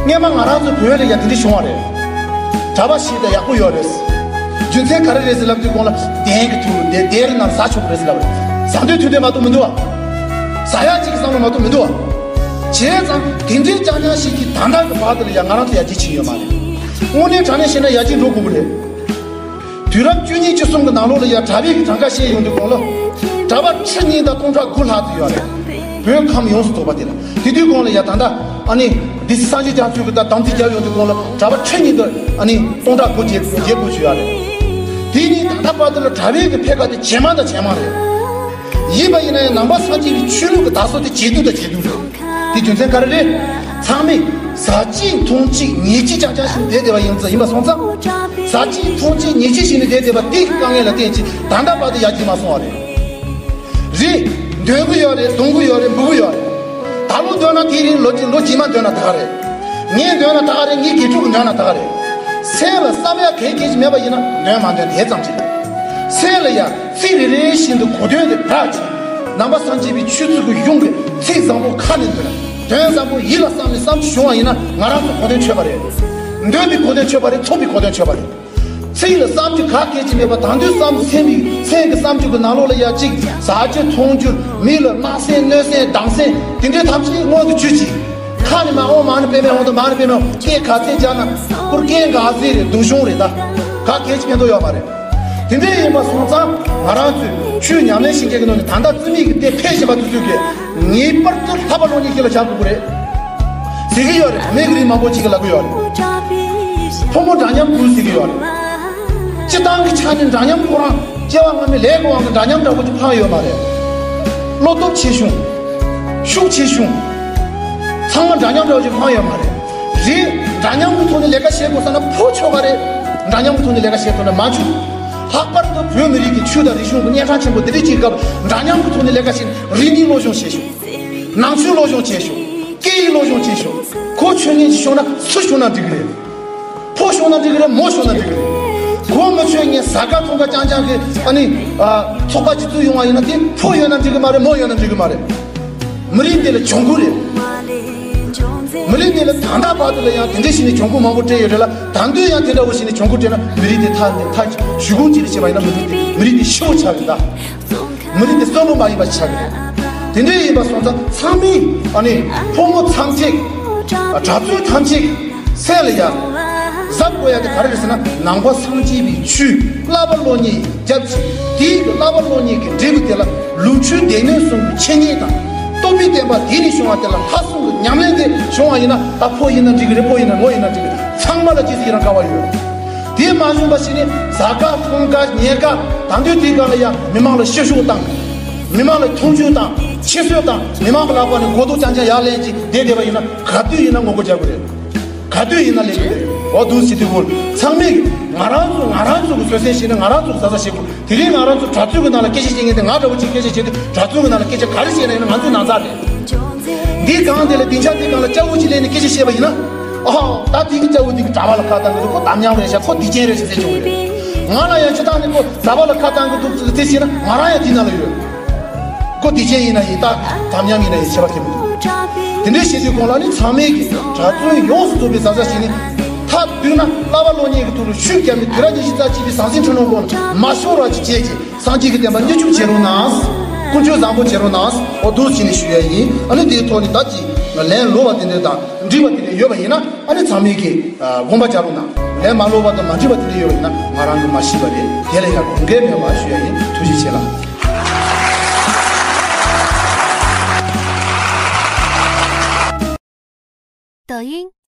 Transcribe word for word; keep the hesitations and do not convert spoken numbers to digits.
སྔོན་མ་ང་རང་ཚོ་བོད་ལ་ཡ་དེ་འདྲ་བྱུང་བ་རེད། གྲྭ་པ་ཞིག་དང་ཡག་པོ་ཡོད་རེད། རྒྱུ་མཚན་ག་རེ་རེད་ཟེར་ལབ་དུས་གོང་ལ་གདན་གྱི་ཐུག་དེ་དེར་ནང་ཟ་ཆོག་གི་རེད་ཟེར་ལབ་རེད། ཟ་འདོད་འཐུང་འདོད་མ་གཏོགས་མི་འདུག་བ། ཟ་ཡག་ཅིག་གི་བསམ་བློ་མ་གཏོགས་མི་འདུག་བ། བྱས་ཙང་དེ་འདྲའི་རྐྱང་རྐྱང་ཞིག་གིས་ད་ལྟ་གི་བར་དུ་ལ་ཡ་ང་རང་ཚོ་ཡར་རྒྱས་ཕྱིན་ཡོད་མ་རེད། དངོས་གནས་དྲང་གནས་བཤད་ན་ཡར་རྒྱས་འགྲོ་དགོས་ཀྱི་རེད། དུས་རབས་བཅུ་གཉིས་བཅུ་གསུམ་གྱི་ནང་ལོགས་ལ་ཡ་གྲྭ་པའི་གི་གྲངས་ཀ་བཤད་ཡོང་དུས་གོང་ལ། གྲྭ་པ་ཁྲི་གཉིས་དང་སྟོང་ཕྲག་དགུ་ལྷག་ཙམ་ཡོད་རེད། བོད་ཁམས་ཡོངས་སུ་རྫོགས་པ་དེ་ལ། དེ་དུས་གོང་ལ་ཡ་ད་ལྟ་ཨ་ནི་སྡེ་སྲིད་སངས་རྒྱས་རྒྱ་མཚོ་གི་ད་དམ་ཚིག་རྒྱབ་ཡོང་དུས་གོང་ལ་གྲྭ་པ་ཁྲི་གཉིས་དང་ཨ་ནི་སྟོང་ཕྲག་དགུ་བརྒྱད་བརྒྱད་དགུ་ཅིག་ཡོད་རེད། དེ་ནི་ད་ལྟ་བར་དུ་ལ་གྲྭ་པའི་གི་འཕེལ་ཁ་དེ་ཇེ་མང་དང་ཇེ་མང་རེད། ཡིན་པ་ཡིན་ན་ཡང་ནང་པ་སངས་རྒྱས་པའི་ཆོས་ལུགས་ཀྱི་དར་སྲོལ་དེ་ཇེ་སྡུག་དང་ཇེ་སྡུག་རེད། དེ་རྒྱུ་མཚན་ག་རེ་རེད། ཚང་མས་ཟ་གཅིག་འཐུང་གཅིག་ཉལ་གཅིག་རྐྱང་རྐྱང་ཞིག་བསྡད་བསྡད་པ་ཡིན་ཙང་ཡིན་པ་སོང་ཙང་། ཟ་གཅིག་འཐུང་གཅིག་ཉལ་གཅིག་ཞིག་ནས་བསྡད་བསྡད་པ་དེའི་དཀའ་ངལ་ལ་བརྟེན་ཅིང་ད་ལྟ་བར་དུ་ཡར་རྒྱས་མ་སོང་བ་རེད། རེད། འདོན་གི་ཡོད་རེད། འདོན་གི་ཡོད་རེད། འབུལ་གི་ཡོད་རེད། ད་ལོ་འདོན་ན་དེའི་རིང་ལོ་གཅིག་ལོ་རྗེས་མ་འདོན་ན་ད་ག་རེད། ངས་འདོན་ན་ད་ག་རེད། ངའི་དགེ་ཕྲུག་གིས་འདོན་ན་ད་ག་རེད། སེམས་ལ་བསམ་ཡག་གལ་གལ་ཞིག་མེད་པ་ཡིན་ན་འདོན་མ་འདོན་དེ་ཙམ་ཞིག་རེད། སེམས་ལ་ཡ། ཚིག་རེ་རེ་བཞིན་དུ་གོ་དོན་དེ་བསྒྲགས་ཅིང་། ནང་པ་སངས་རྒྱས་པའི་ཆོས་ཚུལ་གྱི་གཞུང་གི་ཚིག་བཟང་པོ་ཁ་ནས་འདོན། དོན་བཟང་པོ་ཡིད་ལ་བསམ་ནས་བསམ་བྱུང་བ་ཡིན་ན་ང་རང་ཚོ་གོ་དོན་ཆོད་པ་རེད། འདོན་པའི་གོ་དོན་ཆོད་པ་རེད། ཚོགས་པའི་གོ་དོན་ཆོད་པ་རེད། ཚིག་ལ་བསམ་རྒྱུ་ག་གལ་ཆེ་མེད་པ་དང་དུས་བསམ་སེམས་པའི་སེམས་ཀྱི་བསམ་རྒྱུ་གི་ནང་ལོགས་ལ་ཡ་གཅིག་ཟ་རྒྱུ་འཐུང་རྒྱུ་མི་ལ་སྣང་སེམས་གནོད་སེམས་སྡང་སེམས་དེ་འདྲའི་ཐམས་ཅད་མངོན་དུ་གྱུར་ཅིག་ཁ་ནས་མ་འོང་མ་ནི་པེ་མེ་འོང་དུ་མ་ནི་པེ་མེ་འོང་སྐད་ག་ཚད་རྒྱག་ན་ཁུར་སྐད་འགག་ཟེར་རེད། སྡུག་གཞུང་རེད། ད་ག་གལ་ཆེ་ཕན་ཐོགས་ཡོད་མ་རེད། དེ་འདྲ་ཡིན་པ་སོང་ཙང་ང་རང་ཚོས་ཆོས་ཉམས་ལེན་བྱེད་མཁན་གྱི་ནང་ནས་ད་ལྟ་རྩིས་མེད་ཀྱི་དེ་འཕེལ་བཞིན་པ་དེ་ཚོས་ཀྱིས་ངེས་པར་དུ་ལྷག་པ་སློབ་གཉེར་ཞིག་ལ་བྱ་དགོས་ཀྱི་རེད་ཟེར་གྱི་ཡོད་རེད། མི་རིགས་མང་པོ་ཅིག་གིས་ལབ་ཀྱི་ཡོད་རེད། ཕོ་མོ་འདྲ་མཉམ་དགོས་ཟེར་གྱི་ཡོད་རེད། སྤྱི་བཏང་གི་ཆ་ནས་འདྲ་མཉམ་ཁོ་རང་སྐྱེ་བ་སྔ་མའི་ལས་ཀྱི་དབང་གིས་འདྲ་མཉམ་འདྲ་པོ་ཅིག་འཕངས་ཡོད་མ་རེད། བློ་སྟོབས་ཆེ་ཆུང་། ཤུགས་ཆེ་ཆུང་། ཚང་མ་འདྲ་མཉམ་འདྲ་པོ་ཅིག་འཕངས་ཡོད་མ་རེད། རེད། འདྲ་མཉམ་གྱི་ཐོག་ནས་ལས་ཀ་བྱེད་དགོས་ས་ན་ཕོ་ཆོག་ག་རེད། འདྲ་མཉམ་གྱི་ཐོག་ནས་ལས་ཀ་བྱེད་ཐུབ་ན་མ་འཆུག་ལྷག་པར་དུ་བོད་མི་རིགས་ཀྱི་ཆོས་དང་རིག་གཞུང་གི་གཉན་འཕྲང་ཆེན་པོ་འདི་འདྲ་ཅིག་སྐབས་འདྲ་མཉམ་གྱི་ཐོག་ནས་ལས་ཀ་བྱེད་ན་རིག་གནས་སློབ་སྦྱོང་བྱེད་ཤོག་ནང་ཆོས་སློབ་སྦྱོང་བྱེད་ཤོག་སྐད་ཡིག་སློབ་སྦྱོང་བྱེད་ཤོག་ཁོ་ཆོས་ཉན་ཅིག་ཤོང་ན་སུ་ཤོང་ན་འགྲིག་གི་རེད། ཕོ་ཤོང་ན་འགྲིག་གི་རེད། མོ་ཤོང་ན་འགྲིག་གི་རེད། གོ་མི་ཆོད་ངས་ཟ་ཁ་འཐུང་ཁ་རྐྱང་རྐྱང་གི་ཨ་ནི་ཨ་ཚོགས་པ་ཅིག་བཙུགས་ཡོང་བ་ཡིན་ན་དེ་ཕོ་ཡོད་ན་འགྲིག་གི་མ་རེད། མོ་ཡོད་ན་འགྲིག་གི་མ་རེད། མི་རིགས་འདི་ལ་གྱོང་གུན་རེད། མི་རིགས་འདི་ལ་ད་ལྟ་བར་དུ་ལ་ཡང་དེ་འདྲ་ཞིག་ནས་གྱོང་གུན་མང་པོ་སྤྲད་ཡོད་རེད་ལ། ད་དུང་ཡང་དེ་འདྲ་བོ་ཞིག་ནས་གྱོང་གུན་སྤྲད་ན་མི་རིགས་འདི་མཐའ་ནས་མཐའ་ཞུ་སྒོ་ཅིག་ལ་བྱེད་པ་ཡིན་ན་མི་རིགས་འདི་མི་རིགས་འདི་ཤི་བོ་ཆགས་རེད་ད། མི་རིགས་འདི་གསོན་པོ་མ་ཡིན་པ་ཆགས་རེད། དེ་འདྲ་ཡིན་པ་སོང་ཙང་ཚང་མས་ཨ་ནི་ཕོ་མོ་ཚང་གཅིག་གྲྭ་བཙུན་ཐམས་ཅད་སེམས་ལ་ཡ་གཟབ་དགོས་ཡ་དེ་ག་རེ་རེད་ཟེར་ན། ནང་པ་སངས་རྒྱས་པའི་ཆོས་བསླབ་པ་སློབ་གཉེར་རྒྱབ་ཅིག་དེའི་གི་བསླབ་པ་སློབ་གཉེར་གྱི་འབྲས་བུ་དེ་ལ་ལུགས་ཆོས་སྡེ་སྣོད་གསུམ་གྱི་འཆད་ཉན་དང་། རྟོགས་པའི་བསྟན་པ་དེ་ནས་བྱུང་བ་དེ་ལ་ལྷག་བསམ་གྱི་ཉམས་ལེན་དེ་བྱུང་བ་ཡིན་ན། ད་ཕོ་ཡིན་ན་འགྲིག་གི་རེད། མོ་ཡིན་ན་འགྲིག་གི་རེད། ཚང་མ་ལ་ཅི་ཟིག་རང་དགའ་བ་ཡོད། དེ་མ་བྱུང་བ་ཞིག་ནི་ཟ་ཁ་འཐུང་ཁ་ཉལ་ཁ་ད་འདོད་དེའི་སྒང་ལ་ཡ་མི་མང་ལ་བཤུ་གཞོག་བཏང་། མི་མང་ལ་མཐོང་ཆུང་བཏང་། ཁྱད་གསོད་བཏང་། མི་མང་གི་ལག་པ་ནས་མགོ་ཐོག་རྐྱང་རྐྱང་ཡར་ལེན་གྱིས་བསྡད་བསྡད་པ་ཡིན་ན་ག་དུས་ཡིན་ན་ངོ་རྒོལ་རྒྱག་དགོས་རེད། ག་དུས་ཡིན་ན་ལས་ཀྱི་རེད། འོ་འདུག་ཟེར་དུས་སྒོ་ཚང་མས་ང་རང་ཚོ་ང་རང་ཚོ་གི་བཟོད་བསྲན་བྱས་ནས་ང་རང་ཚོ་གི་བཟའ་བཟའ་བྱེད་དགོས། དེ་རིང་ང་རང་ཚོ་གྲྭ་བཙུན་གི་ནང་ལ་སྐད་ཆ་བཤད་མཁན་དེ་ང་འདྲ་བོ་ཅིག་སྐད་ཆ་བཤད་དུས་གྲྭ་བཙུན་གི་ནང་ལ་སྐད་ཆ་ག་རེ་བཤད་ན་ཡིན་ན་ང་ཚོའི་ནང་ཚ་རེད། འདིའི་སྒང་དེ་ལ་སྡིངས་ཆ་དེའི་སྒང་ལ་སྐྱ་བོ་ཅིག་སླེབས་ནས་སྐད་ཆ་བཤད་པ་ཡིན་ན། ཨ་ད་དེ་གི་སྐྱ་བོ་དེ་གི་གྲྭ་པ་ལ་ཁ་བཏང་གི་འདུག་ཁོ་དམ་ཉམས་རེད་ཤག་ཁོ་སྡིག་ཅན་རེད་ཤག་ཟེར་ཆོག་གི་རེད། ང་ལ་ཡང་སྤྱིར་བཏང་ནས་ཁོ་གྲྭ་པ་ལ་ཁ་བཏང་གི་འདུག་ཟེར་བཤད་ན་ང་རང་ཡང་དེའི་ནང་ལ་ཡོད། ཁོ་སྡིག་ཅན་ཡིན་ན་ཡིན། ད་དམ་ཉམས་ཡིན་ན་ཡིན། ཁྱད་པར་ཅི་མི་འདུག་དེ་འདྲའི་བཤད་དུས་གོང་ལ་ནི་ཚང་མས་ཀྱི་གྲྭ་བཙུན་ཡོངས་སུ་རྫོགས་པའི་བཟའ་བཅའ་ཞིག་ནི། མཐར་གཏུགས་ན་བསླབ་པ་སློབ་གཉེར་གྱི་ཐོག་ལ་ཤུགས་བརྒྱབ་ནས་དུས་རབས་ཉི་ཤུ་རྩ་གཅིག་པའི་ཟང་ཟིང་འཁྲུལ་སྣང་སྒོ་ནས་མ་ཤོར་བ་ཅིག་བྱས་ཀྱི་སངས་རྒྱས་ཀྱི་བསྟན་པ་མྱུར་སྐྱོབ་བྱེད་རོགས་གནང་། ཀུན་སྤྱོད་བཟང་པོ་བྱེད་རོགས་གནང་། འོ་འདུག་བྱས་ནས་ཞུ་ཡ་ཡིན། ཨ་ནི་དེའི་ཐོག་ནས་ད་ཅི་ལན་ལོག་པ་དེ་འདྲ་དང་འགྲིག་པ་དེ་འདྲ་ཡོད་པ་ཡིན་ན། ཨ་ནི་ཚང་མས་ཀྱི་དགོངས་པ་འཇགས་རོགས་གནང་། ལན་མ་ལོག་པ་དང་མ་འགྲིག་པ་དེ་འདྲ་ཡོད་པ་ཡིན་ན་ང་རང་གིས་མ་ཤེས་པ་རེད། དེ་ལ་ཡང་དགོངས་འགལ་མེད་པ་ཞུ་ཡ་ཡིན། ཐུགས་རྗེ་ཆེ་ལགས།